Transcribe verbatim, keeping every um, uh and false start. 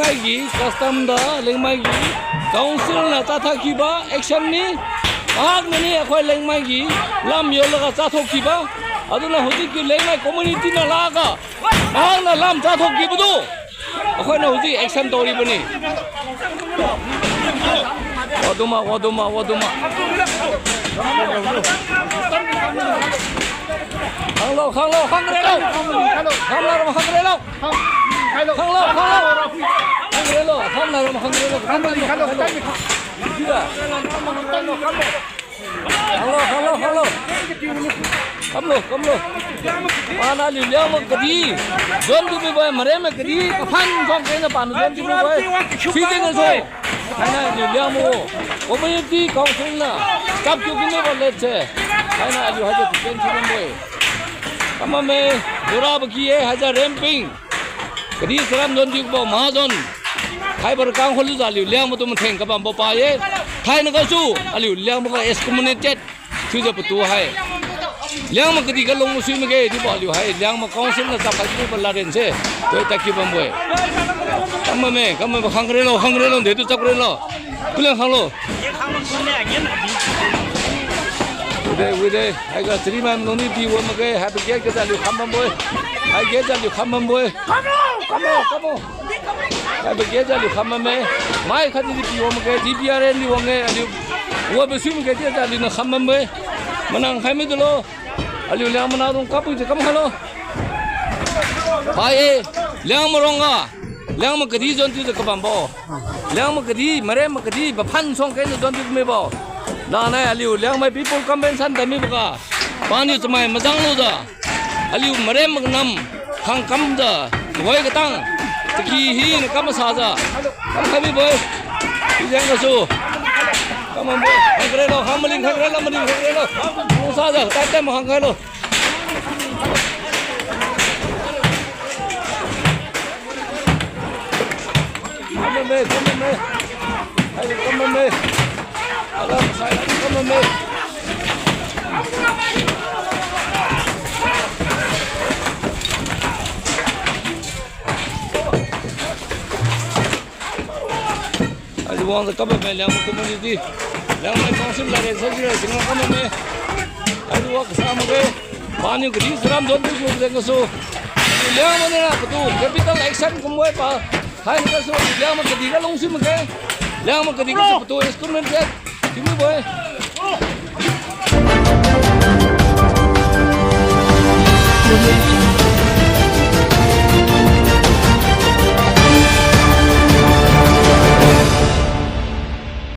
Liangmai ki custom da, Liangmai ki council na ta tha ki ba action ni, aak na ni akhoi Liangmai ki lam yo laga cha thok ki ba, aduna hujik ki Liangmai community na la ka, aak na lam cha thok ki ba du. Akhoi na hujik action tori ba ni. Waduma, waduma, waduma. Khang lo, khang lo, khang re lo. Khang lo, khang re lo. Khang lo, khang lo. Khang re lo, khang lo, khang re lo. Khang lo, khang lo, khang lo. Khang lo, khang lo, khang lo. Kam lo, kam lo. Pana liu Liangmai kadi. Zon tu mi bai, mare ma kadi. Kaphan zon kena pana zon tu mi bai. Sitting so. Hei na liu Liangmai o. Community council na. Kap kiu kini ba let se. Hei na liu hei tu ken si bam boi. Kamame, bura ba ki e, hei za remping. Kadi saram zon diu bo ma zon. Hei bar kang khou lu za liu Liangmai tu matheng kabam bo pa e. Thai na ka su, aliu Liangmai ka excommunicated. Sui za patu hei. Liangmai kadi ka lung sui ma ge, di ba liu hei. Liangmai council na chap hei di ba la ren se. Toi ta ki bam boi. Kamame, kamame khang re lo, khang re lo, de tu chap re lo. Kuliang khang lo. Wide, wide. Hei ka sri man nung ni pi won ma ge, hei pa gate ka za liu kham bam boi. Hei gate za liu kham bam boi. Come on, come on, come on. Hei pa gate za liu kham bam e. Mai khat ni pi won ma ge, D P R N ni won e, aliu. Wa ba sui ma ge, gate za liu na kham bam boi. Manang khai mi tu lo. Aliu Liangmai na dung kap pui ti kam khang lo. Pai e, Liangmai rong a. Liangmai kadi zon tu za kabam bo. Liangmai kadi, mare ma kadi, ba phan song kena zon tu mi bo. Na nai aliu, Liangmai people convention ta mi ba ka. Pani chamai mazang lo za. Aliu mare ma nam, khang kam za, hoi katang. Taki hi na kam sa za. Kam khai mi boi. Pi zang ka su. Kam boi. Khang kare lo, khang maling, khang kare lo, maling, khang kare lo. Kung sa za, tai tai ma khang khai lo. Come on, man, come on, man. Hey, come on, man. Alam sai, come on, man. Ai wang ta kap bam e Liangmai community. Liangmai council la re sa ji ra sing kap bam e. Ai wang sa ma ke. Pani kadi saram don tu ku de ka su. Liangmai na patu capital action kum wai pa. Hai ka su Liangmai kadi ka lung si ma ke. Liangmai kadi ka su patu excommunicated. Timi boi.